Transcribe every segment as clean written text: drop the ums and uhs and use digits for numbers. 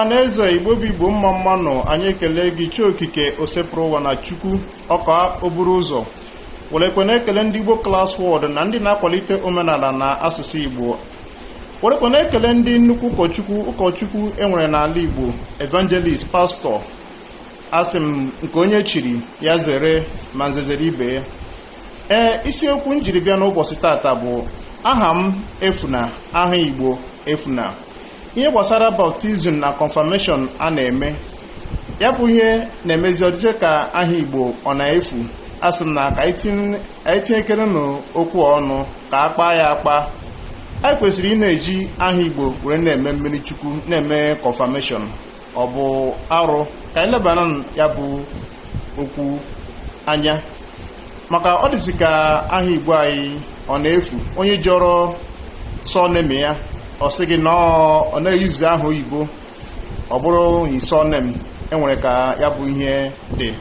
Ọha na eze, Igbo bụ Igbo, mma mma nụ. Anyị ekele gị, Chi Okike Osepụrụ Ụwa na Chukwu ọka oburu ụzọ werekwe na-ekele ndị Igbo Class World na ndị na-akwalite omenala na asụsụ Igbo, werekwe na-ekele ndị nnukwu ụkọchukwu, ụkọchukwu enwere n'ala Igbo, evangelist, pastor. Asị m nke onye chiri ya zere, ma nzezere ibe ya. Ee, isiokwu m jiri bịa n'ụbọchị tata bụ aha m efuna, aha Igbo efuna. Ihe gbasara baptism na confirmation a na-eme, ya bụ ihe na-emezi ọdịche ka aha Igbo ọ na-efu. Asị m na ka anyị tinyekere n'okwu ọnụ ka a kpaa ya akpa. Anyị kwesịrị ị na-eji aha Igbo were na-eme mmiri chukwu, na-eme confirmation. Ọ bụ arụ? Ka anyị lebara ya bụ okwu anya, maka ọ dịzị ka aha Igbo anyị ọ na-efu. Onye jọrọ surname ya, ọ sị gị na ọ na-eyuzu aha oyibo, ọ bụrụ his surname. Enwere ka ya bụ ihe dị.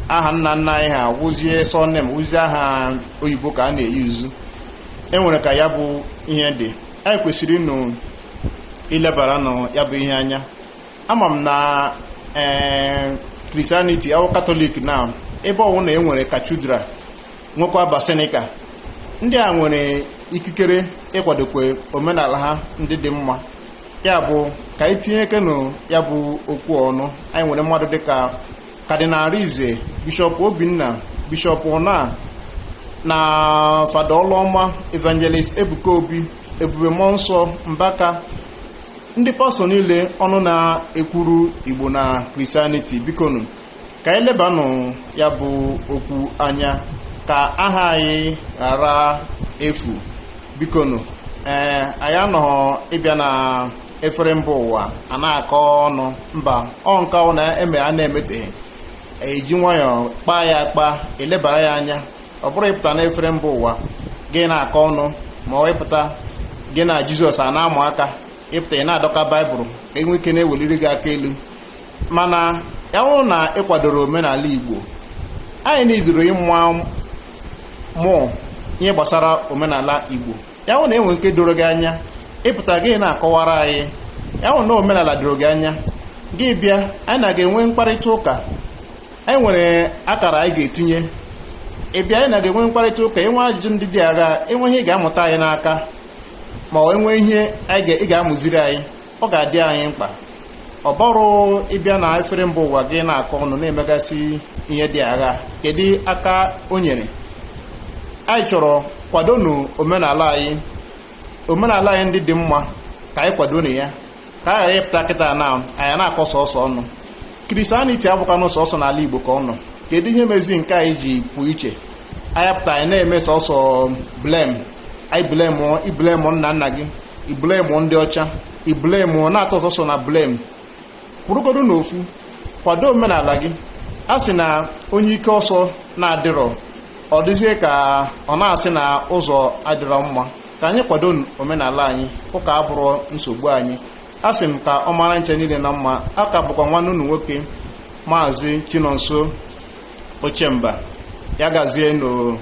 Aha nna nna anyị ha wụzie surname, wụzie aha oyibo ka a na-eyuzu. Enwere ka ya bụ ihe dị. Anyị kwesịrị ịnụ ilebara nụ ya bụ ihe anya. Ama m na ee, Christianity awụ Catholic, na ebe ọwụ na enwere cathedral, nwekwa basilica, ndị a nwere ikikere ịkwadokwe omenala ha ndị dị mma. Ya bụ ka anyị tinye kenụ ya bụ okwu ọnụ. Anyị nwere mmadụ dịka Cardinal Arinze, Bishop Obinna, Bishop Ona na Fada Ọlụọma, Evangelist Ebuka Obi, Ebube Mmụọ Nsọ Mbaka, ndị pastor niile ọnụ na-ekwuru Igbo na Christianity. Bikonu, ka anyị lebanụ ya bụ okwu anya ka aha anyị ghara efu. Bikonu, ee, anyị anọghọ ịbịa na efere mba ụwa a na-akọ ọnụ mba ọ nke ọ na-eme a na-emeteghị. Eji nwayọọ kpaa ya akpa, elebara ya anya. Ọ bụrụ ịpụta n'efere mba ụwa gị na-akọ ọnụ, ma ọ ịpụta gị na Jizọs a na-amụ aka, ịpụta ị na-adọka Baịbụl ka enwe ike na-eweliri gị aka elu. Mana ya bụrụ na ị kwadoro omenala Igbo anyị, n'idoro ịmụ mụọ ihe gbasara omenala Igbo, ya hụ na enwe nke doro gị anya, ịpụta gị na-akọwara anyị. Ya hụ na omenala doro gị anya, gị bịa, anyị na ga-enwe mkparịta ụka. Anyị nwere akara anyị ga-etinye. Ị bịa, anyị na ga-enwe mkparịta ụka, enwe ajụjụ ndị dị agha, enwe ihe ị ga-amụta anyị n'aka, ma ọ enwe ihe ị ga-amụziri anyị. Ọ ga-adị anyị mkpa. Ọ bụrụ ịbịa na efere mba ụwa gị na-akọ ọnụ, na-emegasị ihe dị agha, kedu aka o nyere anyị? Chọrọ kwadonu omenala anyị, omenala anyị ndị dị mma, ka anyị kwadonu ya, ka a ghara ịpụta kịta na anyị na-akọ sọsọ ọnụ. Christianity abụkwanụ sọsọ n'ala Igbo ka ọ nọ. Kedu ihe mezi nke anyị ji pụ iche? Anyị pụta, anyị na-eme sọsọ blame. Anyị blame, i blame nna nna gị, i blame ndị ọcha, i blame, na-atọ sọsọ na blame. Kwurugodu n'ofu, kwado omenala gị. A sị na onye ike ọsọ na-adịrọ, ọ dịzie ka ọ na-asị na ụzọ adịrọ mma. Ka anyị kwado omenala anyị. Ụka abụrụ nsogbu anyị. A sị m ka ọ mara nche niile na mma. A ka bụkwa nwanne unu nwoke, Maazị Chinonso Ochemba. Ya gazie no.